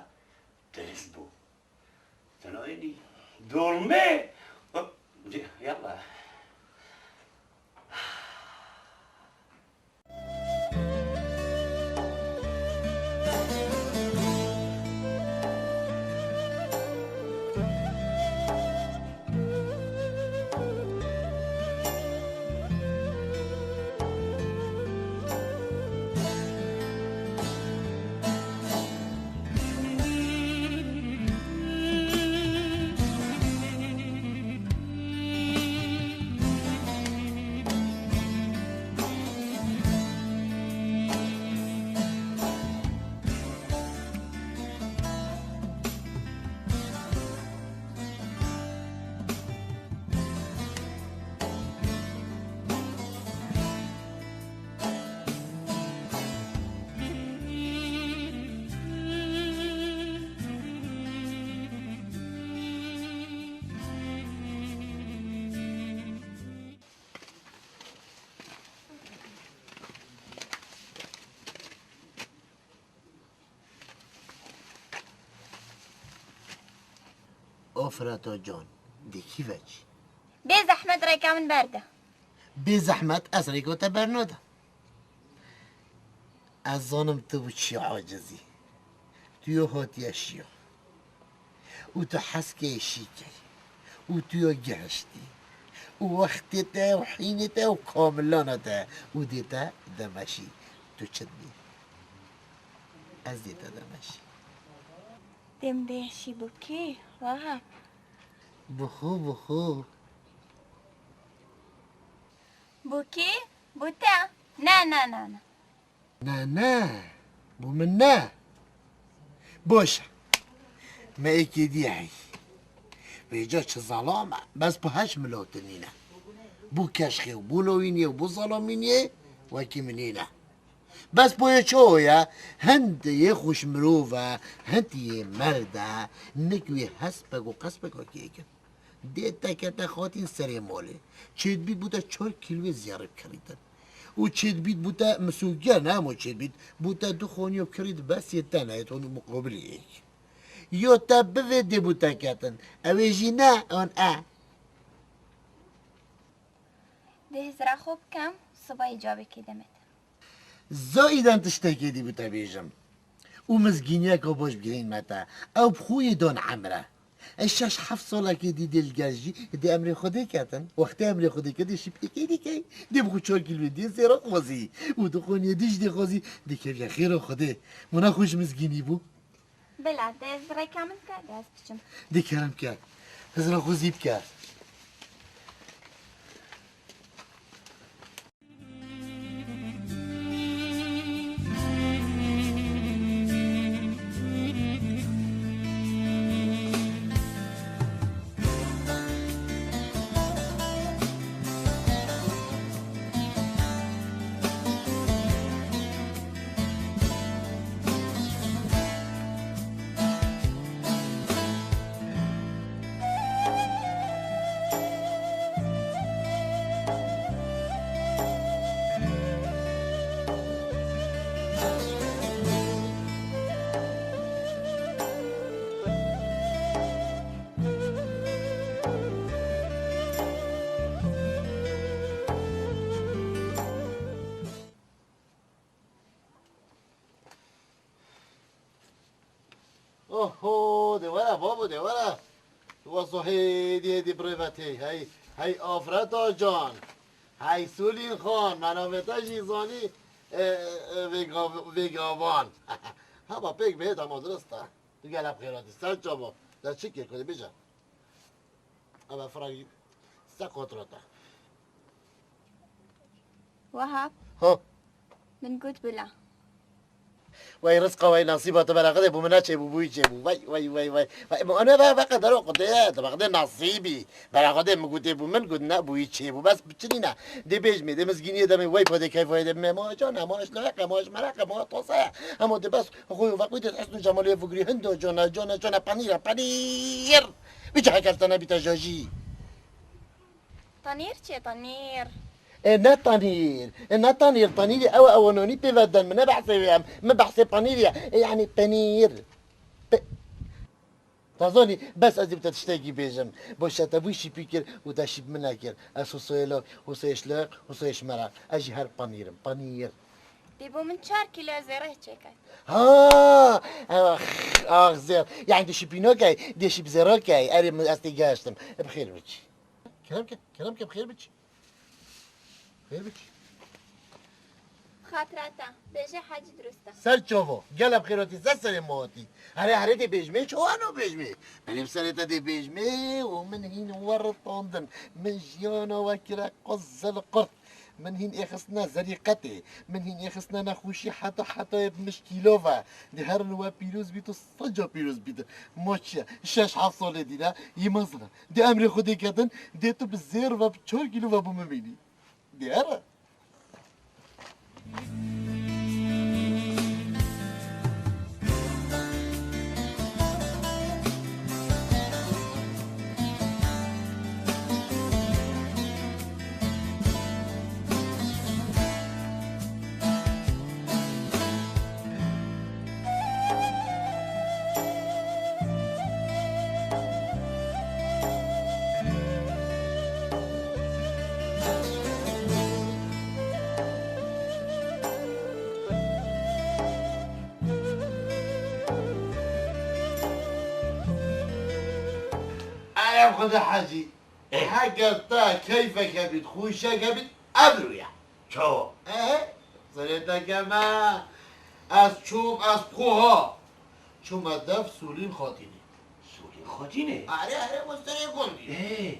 dirist bû. Te nayênî. Dormê. Yalla. Ofrata can, de kî veç? Bê zehmet rêka min berde. Bê zehmet ez rêka te bernada. Ez zanim tu bi çi acizî. Tu yo hatiye şiya. Û tu heskê şîkey. Û tu yo gihiştî. Û wextê te û hînê te û kamilana te. Û dê te demeşî. Tu çi dibî? Ez dê te demeşî. Dê min demeşî bo kî? Wahab. Bo xwe, bo xwe. Bo kî? Bo te? Na, na, na, na. Na, na. Bo min ne. Baş e. Me êkê dî heyî. Vêca çi zelam e. Bes bi heş milo tu nîne. Bo keşxê û bo lawîniyê û bo zelamîniyê wekî min nîne. Bes boye çawa ye? Hind yê xweş mirov e, hind yê merd e, nik wê hespek û qespek wekî yek in. Dê te kete xatîn serê malê. Çêdbît bû te çar kîloyê zêrê kirîtin. Û çêdbît bû te misûgiya ne, hema çêdbît bû te du xaniya kirît bes yê te ne, yê ton muqabilê yek. Yo te bivê dê bû te ketin. Ew ê jî ne, an e. Dê hizra xwe bikem, sibayî cavekê demete. Zayîden tiştekê dî bi te bêjim. Û mizgîniyeka baş bigihînme te. Ew bi xwe yê dan emre. Ez şeş heft salekê dî dê li gel jî dê emrê Xwedê ketin. Wextê emrê Xwedê kir dê şîptêkê dî key. Dê bi xwe çar kîloyê dê zêra xwezî. Û du xaniyê dî jî dê xwezî. Dê keviye xêra Xwedê. Muna xwe ji mizgînî bû. Bila, de ez rêka min bike, de ez biçim. Dê kerem ke. Hizra xwe zî bike. Oho, de were babo, de were. Wazo hêdî hêdî birêve tê. Hey, hey Afreta can. Hey Sulîn Xan, me navê te jî zanî, e, e, vêgav-, vêgavan. Hema pêk bihê dema dirist e. Tu gelek xêr hatî. Ser çava. De çi kê ku dibêje? Eve firak se kotrota. Wahab. Ha. Min got bila. Wey rizqa wey nasîba te bera Xwedê bû min neçêbû, bûyî çêbû. Wey, wey, wey, wey. Wey, min ane ve, ve qedero Xwedê ye, te bexdê nasîbî. Bera Xwedê min gotê bû min, got ne, bûyî çêbû. Bes bi çi nîne. Dê bêjmê, dê mizgîniyê demê, wey xwedê keyfa ye, dê me moş cana, moş leqe, moş mereqe, moş tose ye. Hemo dê bes, xwe yo veqwî dê hesn û cemalê fugirî hindo cana, cana, cana, penîre, penîr. Bi cihek ez te nebîte jajî. Tanîr çi ye, tanîr? E, ne tanîr. E, ne tanîr. Tanîrê ew e, ew nonî pê ve den. Min ne behsê wê em. Min behsê panîrê ye. E, yanî penîr. Pe-, Te zanî, bes ez ê bi te tiştekî bêjim. Boşe te bû şîpî kir û te şîp min nekir. Ez hosoyê lo, hosoyê şleq, hosoyê şmeraq. Ez jî her panîr im. Panîr. Dê bo min çar kîlo zêreh çêke. Ha! Ax, ax zêr. Yanî tu şîpî nokey, dê şîp zêro key. Erê min ez tê gehiştim. E, bi xêr biçî. Kerem ke, kerem ke, bi xêr biçî. Xêr biçî. Xatira te, bêje Hecî dirust e. Ser çavo, gelek xêr hatî, ser serê me hatî. Here, here dê bêjmê, çawa no bêjmê? Belê bi serê te dê bêjmê û min hîn weritandin. Min jiyana we kire qizil qurt. Min hîn êxistine zerîqetê. Min hîn êxistine nexweşî heta hetayê bi mişkîlo ve. Dê herin we pîroz bît û sed car pîroz bît. Ma çi ye? Şeş heft salê dî ne? Yî mezin e. Dê emrê Xwedê ketin, dê tu bi zêr ve bi çar kîlo ve bo min bînî. Diyar. Erem Xwedê Hecî, Ê. Heger te keyfeke bît, xweşeke bît, ev rûye. Çawa? Ehe, serê te keme. Ez çûm, ez poha. Çûme dev Sûlîn Xatînê. Sûlîn Xatînê? Erê, erê, bo serê gundî. Ê.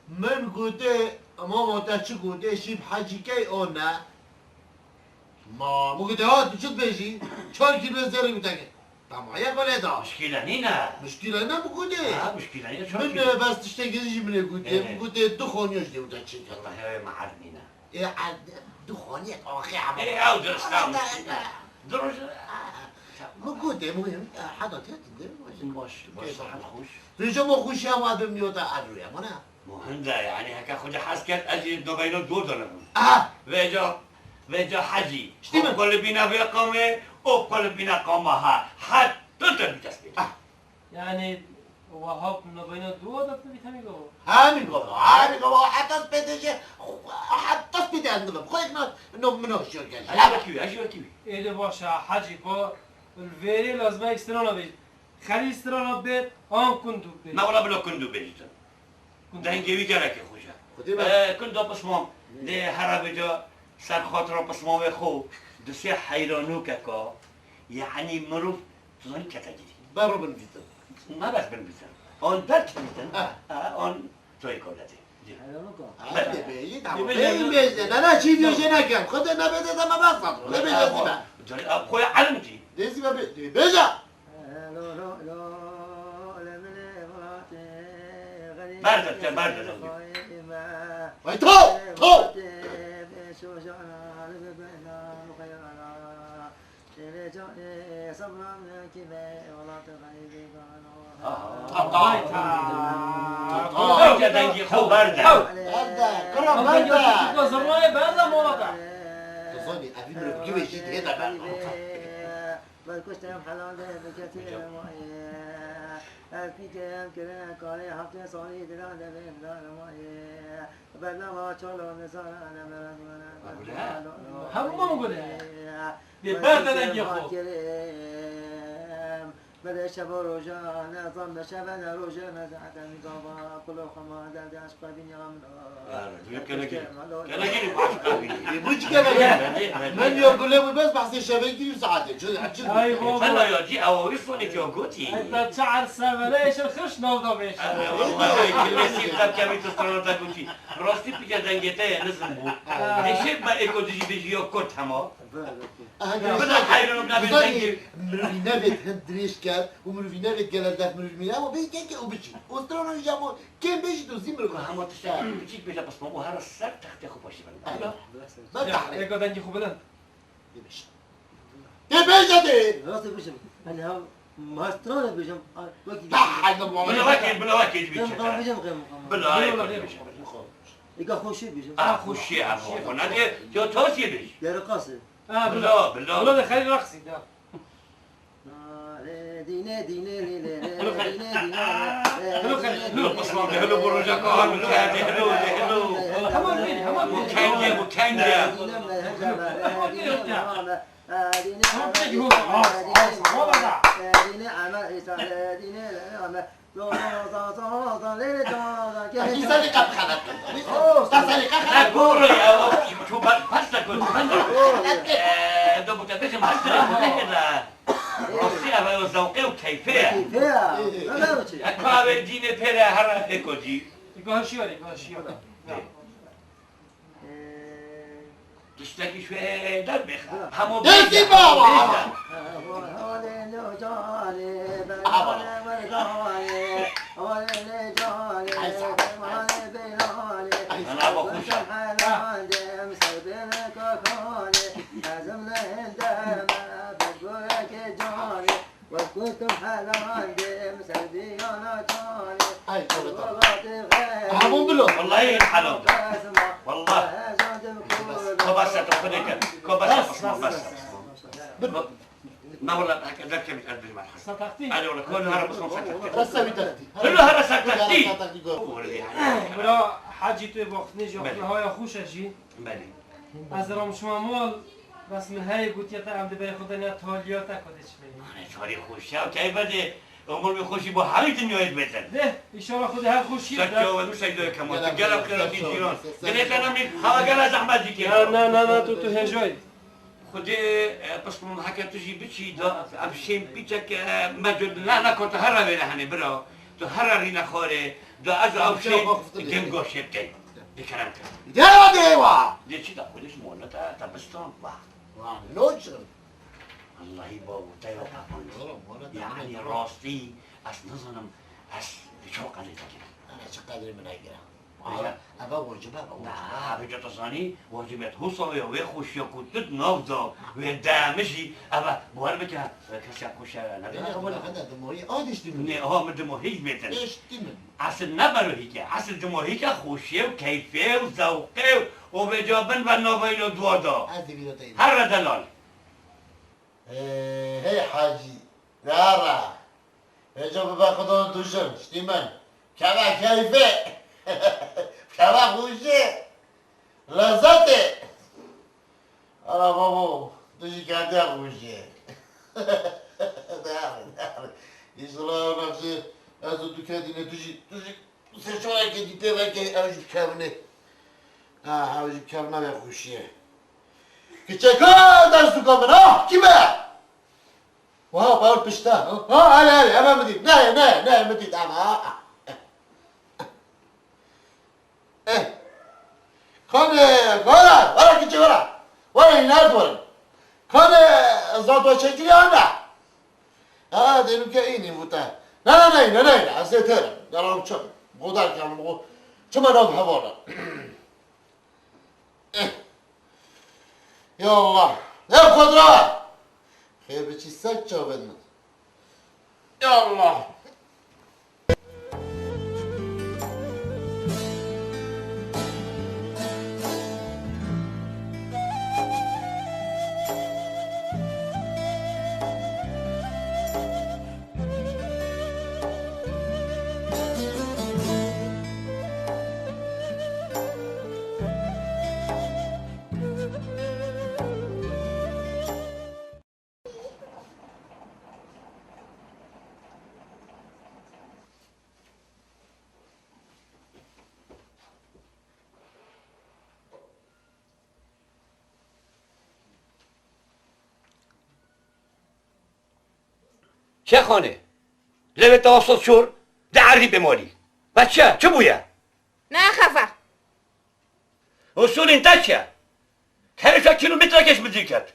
Min gotê, mama te çi gotê, şîp Hecî key o ne? Ma, min gotê, ha, tu çi dibêjî? Çar kîlo zêrê min te kir. Tamam, ya belê da. Muşkîle nîne. Muşkîle ne min gotê? Ha, muşkîle nîne, çar kîlo. Min, e, bes tiştekî jî min ê gotê. Ê. Min gotê du xaniya ji dê wita çêke. Wallahî, ew me erd nîne. Ê, erd, du xaniyek axê hema. Ê, ew de sta muşkîle. Du roj. Min gotê, muhîm, e, heta tê tu dê, baş. Baş, baş, sehet xweş. Vêca ma xweşiya ma dimiyo te erd rûye, ma ne? Muhim de, yanî heke Xwedê hez kerd, ez jî nobeyno dor de nebûm. Aha! Vêca, vêca Hecî. Ştî min. Qulibîna vê qamê, o qulibîna qama ha. Heta te bî dest pê. Ah! Yanî, wahab nobeyno dor de tu bî temî gava? Ha, min gava, ha, min gava. Heta dest pê de jî, heta dest pê de ez nibim. Xwek na, no, min o şiyor gel. Ez jî wekî wî, ez jî wekî wî. Ê de baş e, Hecî, ba, li vêrê lazim e ekstrana bê. Xerî strana bêt, an kundu bêt. Na wala bila kundu bêjîtin. Kundu. Dengê wî gelekî xweş e. Xwedê be. E, kundo pismam. Dê hera vêca ser xatira pismamê xwe. Du sê heyranokeka. Yanî mirov tu zanî kete girî. Bero binivîsin. Ne bes binivîsin. An derkevîtin. Ah. E, an toyê kordetê. Heyranokeka. Belê. Dê bêjî, tamam. Dê bêjî. Bêjî, bêjî. Ne, ne, çî bêjê nekem. Xwedê nebêde dema bas. Xwedê bêjê zî be. Xwe ya elim jî. Dê zî be bê-, dê bêje. Berde, te berde. Vay to, to! Aha. Vay, vay, vay. Vay, dengê xwe berde. Berde, kura berde. Zirwayê berde, mola te. Tu zanî, evî mirov givê jî dihê de berde. Berkuştem helal de, bi kesî de mayê. Ez pîkem kirine karê, heftê salî didan de bê didan mayê. Berdava çolo nizana ne merazmana. Hemû me gule. Dê berde dengê xwe. Bede şevo roja, ne zan de şeve ne roje, ne zaten gava, kulo xema derdê aşqa bînya min. Alo, diyor, kene gir. Kene gir, baş kalbi. E, bu çi kene gir? Ben yok, böyle bu bes bahse şeve giriyor saate. Çö-, çö-, Ay, baba. Valla ya, di awa wî sonê ki o gotî. Hatta çar sevele eşe xirş nav da beş. Vallahi, kilmesî tam kemî tu strana da gotî. Rastî pike dengê te ye, nizim bû. Eşek me eko dijî bêjî yo kurt hema. Aha, Bila dirêj heyran nabê. Zanî, dengê. Mirovî nevêt hin dirêj ket û mirovî nevêt gele zef mirovî mîne, ama bê keke û biçî. Û strana wî jamo kêm bêjî dozî mirov. Hema tiştekî biçîk bêje pisma û here ser textê xwe paşî bende. Bila. Ben tahrê. Êka dengê xwe bilind. Tê bêje tê. Rastê bêjim. Hani ha mastrane bêjim. Wekî. Bila wekî, bila wekî dibî. Bila wekî dibî. Bila wekî dibî. Êka xweşê bêjim. Ah, xweşiyê her xwe. Xwe nedê, ya tasiyê bêj. Yara qasê. Ah, bila. Bila, bila. Bila de xelî raqsî da. Hilo xelî, hilo. Hilo pisma, hilo bu roja kahar, hilo hadi, hilo, hilo. Hema bêjî, hema bêjî. Bu kenge, bu kenge. Hema bêjî, hema bêjî. Îsa'yê qet xelet. Qasî qasî qet xelet. Qasî qasî qet xelet. Qasî qasî qet xelet. Eee, do bu te bêjim, her tiştê xwe nekirda. Rastî ev, ev zewqê û keyfê ye. Keyfê ye. Ev ne biçî? Ev kahve dînê pê re her êko cî. Êko hişyar, êko hişyar. Tiştekî şwê derbêxe. Hemû Destî bêje, baba! Bêje. Aha, baba. Ay, sağ ol. Ay, sağ ol. Ana, bak, hoş. Ay, tövbe, tövbe. Hemû bilo. Wallahî helal da. Wallah. Ko basa tu xwedê ke. Ko basa, bas, bas, bas, bas. Bil. Ma wallah, heke derkevît ez bêjim elhamdulillah. Sa textî? Elê wallah, kol hara bas sa textî. Resa wî textî. Kol hara sa textî. Sa textî gor. Bira Hacî tu baxtine jî, Belê. Haya xweş e jî. Belê. Ez ramişma mal, bes min heye gotiye te em dê berê xwe de ne taliya te xwe dê çi bêyî. Mane çarê xweşiya keyfe dê, umur bi xweşî bo hemî dinyayê dibêtin. Dê, înşallah Xwedê her xweşiyê bide. Seke we nû seydoya kemal, tu gelek xêra dî cîran. Dilê te nemî, xewa gela zehmet dikê. Na, na, na, na, tu, tu hêjoyî. Xwedê, e, pismam heke tu jî biçî da, em şên pîçek, e, me cod ne, ne kota here vêre henê bira. Tu here rîne xwarê, da ez ew şên gem goşê bikey. Dê kerem ke. Dê wa, dê wa! Dê çi da, xwedê ji mole te, te bistan, wa. Wa, no çi? Allahî babo, te ya kapanî. Oğlum, oğlum, Yani oğlum. Rastî, ez nizanim, ez bi çawa qedrê te kirim. Ana çi qedrê min heye. Eve, eve wacibe, eve wacibe. Na, eve tu zanî, wacibiyet husa wê, wê xweşiya ku tu di nav da, wê demijî, eve, bawer bike, kesiya xweşe nebîne. Eve, eve, eve, dimoyî, a diştî min. Ne, ha, min dimoyî bêtin. Diştî min. Esil ne berohîke, esil dimohîke xweşiyê û keyfê û zewqê û vêca bin ve navayî lo dua da. Ez dê vîra te yî. Herre delal. Hey, hey hacî, dara. Vêca bibe xudan dujin, ştî min. Keve keyfê. Keve xweşê. Lezzetê. Ala babo, tu jî kendiya xweşê. Dare, dare. Îsala nexşê, ez û tu kedîne, tu jî, tu jî serçavekê dî pê veke, ew jî bikevine. Ha, ew jî bikevine ve xweşiyê. Kiçeka dest û kevin, ha, kî be? Wa, bawr pişta. Ha, hele, hele, eve min dît. Ne, ne, ne, min dît, ama. Eh. Kanê, wara, wara kiçi wara. Wara, înar dwarin. Kanê, zato çekili ana. Ha, dênû ke înî vûte. Ne, ne, ne, ne, ne, ne, ez dê têrim. Deram çim. Godar kenim, go-, çima nav hevala. Eh. Ya Allah. Ya Xwedra! Xêr biçî ser çavên min. Ya Allah! Şêxanê, lewê te asta çor, di erdî pê malî. Ve çi? Çi bûye? Nexefe. Usulên te çi ye? Her şe kîlometrekê ji min dî ket.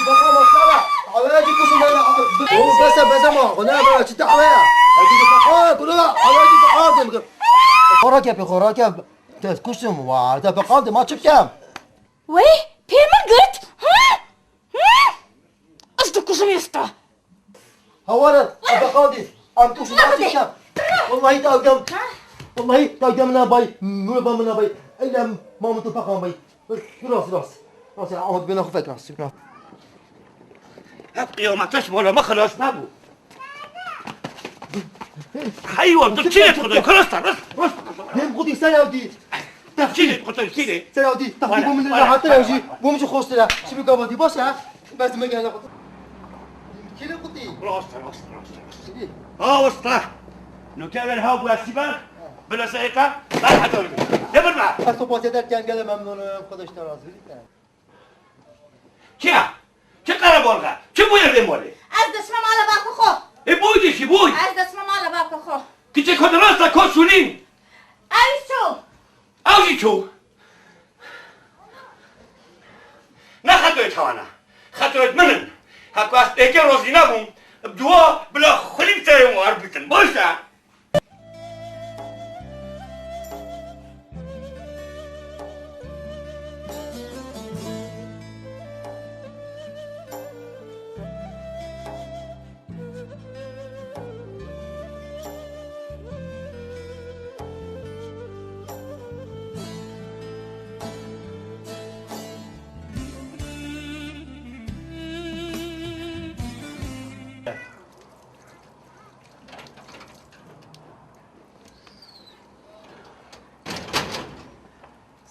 Baka masala. Havaya ki kuşum ben. Oğlum bese bese ma. O ne böyle çita havaya. Hadi ki baka kuru. Havaya ki baka kuru. Xora kep, xora kep. Te kuşum var. Te baka de ma çık ya. Wey, pê min girt. Hı? Hı? Ez dikujim êsta. Hawara, ez bexaldî. Em tu şuna tişa. Wallahi ta gem. Wallahi ta gem na bay. Mürba mina bay. Eylem mamu tu pakan bay. Rast, rast. Rast ya, ama bina xufek rast. Hep qiyametiş mola mı xelas nabu. Heywan, tu çi lê dixwedin? Kırısta, rast, rast. Hem xudi sen evdî. Çi lê dixwedin, çi lê? Sen evdî. Tahdi bu min rahat ya jî. Bu min jî xweştir e. Şimdi gavadî baş e. Bes me gel. Çi lê xudi? Rast, rast, rast, rast. Ha, usta. Nokte ver ha bu asiba. Bila seyka. Ben hadi. Ne bir ben? Ez sopa seder ken gele memnunum. Xwedeş te razı. Çi ya? Çi qerebalix e? Çi bûye vê malê? Ez diçime mala bavka xwe. Ê bûy dişî bûy. Ez diçime mala bavka xwe. Kiçê xwe di rasta ka şûnîn. Ew çû. Ew jî çû. Ne xetoyê çawan e. Xetoyê min in. Heko ez êkê rozî nebûm. Dua bila xulî bi serê wan war bitin. Baş e.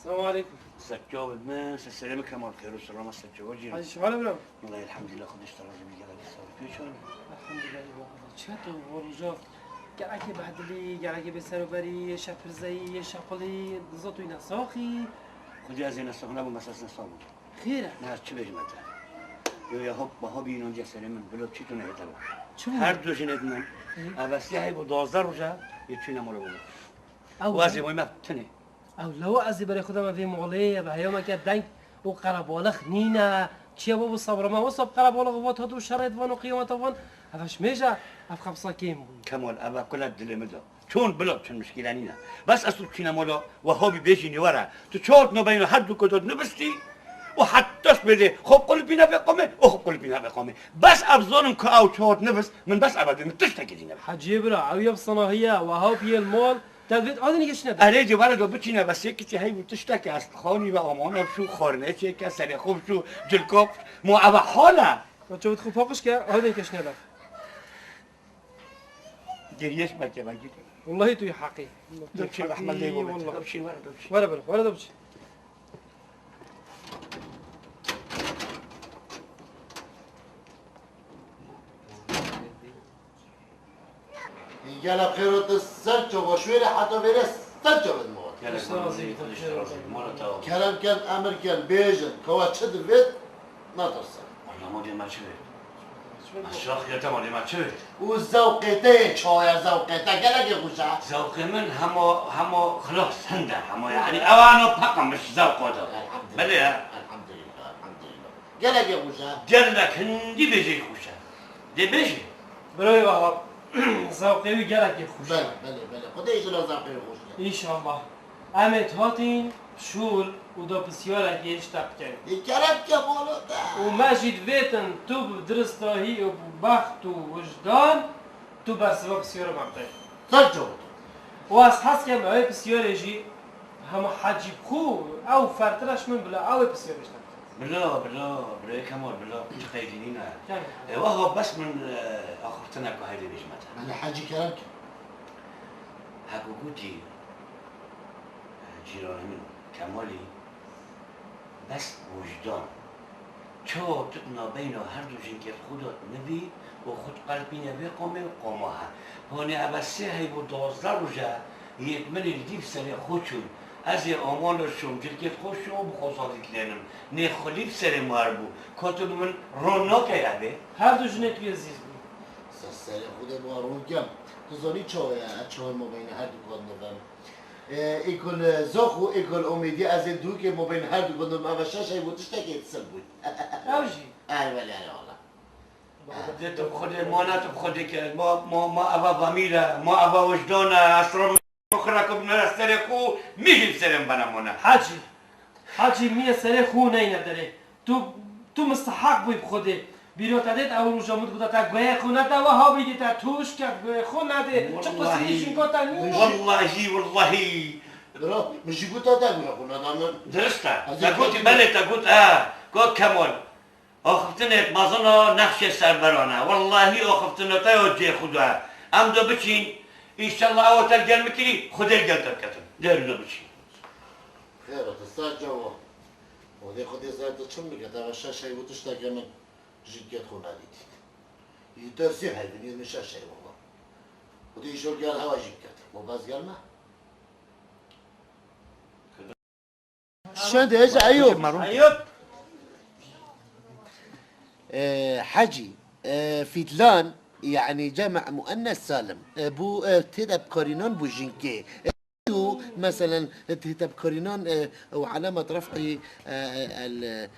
Selamun aleyküm. Sekço bi min, se selamê Kemal, xêr û selama Sekço, wecî. Hacî, şivala bira. Wallahî elhamdülillah, Xwedê ji te razî bî, gelekî sax bî. Tu çawan î? Elhamdülillah, eyvallah. Çi tu roja? Gelekî behdilî, gelekî bêseroberî, yê şepirzeyî, yê şequlî, dizo tu yî nesaxî. Xwedê ez ê nesax nebûm, bes ez nesax bûm. Xêr e? Ne, ez çi bêjim te? Yo, ya hop, baha bî înan diye serê min, bilo çi tu nehêt eva. Çi bû? Her du jinêt min, hı, eve siyahê bû duwazdeh roja, yê çûne mala bû. Ew û ez ê moyme tinê. Ew lewa ez ê berê xwe deme vê malê, eve heyameke deng û qerebalix nîne. Çiye bû, bû sebra me wisa bi qerebalix û vat hat û şerê divan û qiyameta van. Eve ji mêj e, ev xebisa kêm bû. Kemal, eve kule dilê min de. Çon bila çin mişkîle nîne. Bes ez tu biçîne mala, we habî bêjî nî were. Tu çort nobeyno her du kotot nivistî û heta ji bêdê xwe qulipîne vê qomê û xwe qulipîne vê qomê. Bes ev zanim ku ew çort nivist, min bes eve dê min tiştekî dî nivist. Heciyê bira, ew ya bi sanahiye, we hap yê li mal, te divêt adinî geşine de. Erê cê were do biçîne, bes yê kiçî heyv û tiştekê ez xanî ve amana bişû, xwarinê çêke, serê xwe bişû, cilka bişû. Mo eve hal e. Çavit xwe paqij ke, adinî geşine de. Geriyê ji me ke vegî. Wellahî tu yî heqî. Tu yî heqî, wellahî. Dur çi, rehmet lê bo. Dur çi, were, dur çi. Were bir, were dur çi. Gelek xêr û tu ser çava şwêrê heta vêrê ser çavê dima. Gelek Xwişka razî bî, Xwişka razî bî. Mala te ava. Kerem ken, emir ken, bêjin, ka we çi divêt, netirsin. Walla ma dê me çi vêt? Eşraxiya te ma dê me çi vêt? Û zewqê te yê çawa ye, zewqê te gelekê xweş e. Zewqê min hema, hema xilas hinde, hema yani ew ano peqemiş zewqa de. Elhamdülillah. Belê ye. Elhamdülillah, elhamdülillah. Gelekê xweş e. Gelek hindî bêjê xweş e. Dê bêjê. Birayê Wehab, zewqê wî gelekê xweş e. Belê, belê, belê. Xwedê jî re zewqê wî xweş ke. Înşallah. Em ê hatîn şûl û da pisyarekê ji te bikin. Ê kerem ke mala te. Û me jî divêtin tu bi diristahî û bi bext û wijdan tu bersiva pisyara me bidey. Ser çawa tu. Û ez hez kem ew ê pisyarê jî hema Hecî bi xwe ew fertir e ji min bila ew ê pisyarê ji te bikin. Bila, bila, birayê Kemal, bila, çi qeydî nîne. Kerem. E, weha bes min, e, axiftinek ku heyvê bêjime te. Belê Hecî kerem ke. Heko gotî, e, cîranê min Kemalî, bes wijdan. Çawa tu di navbeyna her du jinkê xwe de nivî û xwe diqelbîne vê qomê û qoma he. Hanê eve sê heyv û duwazdeh roj e, yêt min ê li dîv serê xwe çûn. Ez ê aman li şom, cilkê xwe şom, bi xwe sazî dilênim. Nê xwe lîv serê me herbû. Ka tu bi min ron nakey evê? Her du jinê tu yê zîz bû. Ser serê xwe de bi wan ron kem. Tu zanî çawa ye, ez çawa mabeyna her du kat nivim. Ê, êkul Zox û êkul Omîdî, ez ê dûkê mabeyna her du kat nivim. Eve şeş heyv û tiştekê disil bûn. Ew jî? Erê belê, erê wala. Lê tu bi Xwedê mane, tu bi Xwedê ke. Ma, ma, ma eva zamîr e, ma eva wijdan e, ez şiromin xira ku binere serê xwe, min jî serê min bena mane. Hecî, Hecî, min yê serê xwe neyne derê. Tu, tu misteheq bûyî bi Xwedê. Bîra te dêt ew roja min diguta te guhê xwe nede, we habî dî te tûş ket guhê xwe nedê. Çi qusîrî jinka te nîne. Wellahî, wellahî. Bira, min jî gota te guhê xwe neda min. Dirist e. Ez ê Te gotî, belê te got, e, got Kemal. Axiftinê mezin a nexşê serberan e. Wellahî axiftina te ya cihê xwe de ye. Em de biçîn, înşellah ew te li gel min kirî, Xwedê li gel te biketin. Dêr de biçîn. Xêr e, tu ser cava. Xwedê, Xwedê ser tu çin bike, te ve şeş heyv û tişteke min ji gel xwe nedîtî. Yî te sê heyvin, yê min şeş heyv wala. Xwedê îşor gel hewa jî biketin. Bo bes gel me. Şende Eyûp. Eyûp. E, Hecî, e, fîtlan, yani cem muennes salim. E, bu, e, têde bikarînan bu jinkê. E, û, meselen, têde bikarînan, e, û alamet ref'î, e, el, e,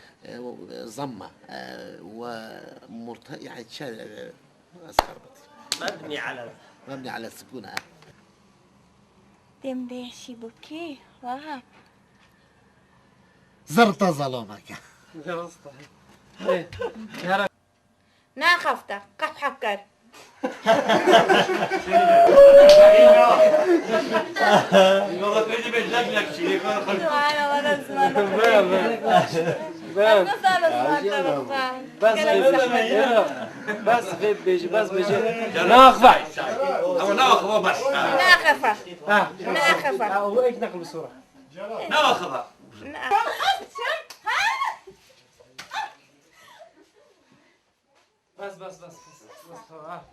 zamme, e, ve murte-, yani çe-, e, ez xerbetî. Mebnî ala. Mebnî ala sukûn, e. Dem de şî bû kî? Waha. Zirta zalameke. Rast e. Hey, yara. Naxafta, qehqeh kir. Eyvallah, pêdî bê lek lek çî, lê kar xwe. Subhanallah, ben zimanım. Ben, ben. Ben. Nasıl alın zimanım? Bes, bes, bes, bes, bes, bes, bes. Naxfa. Ama naxfa bes. Naxfa. Ha. Naxfa. Ha, o ek nakıl sonra. Naxfa. Na- Bes, bes, bes, bes, bes, tamam, ha.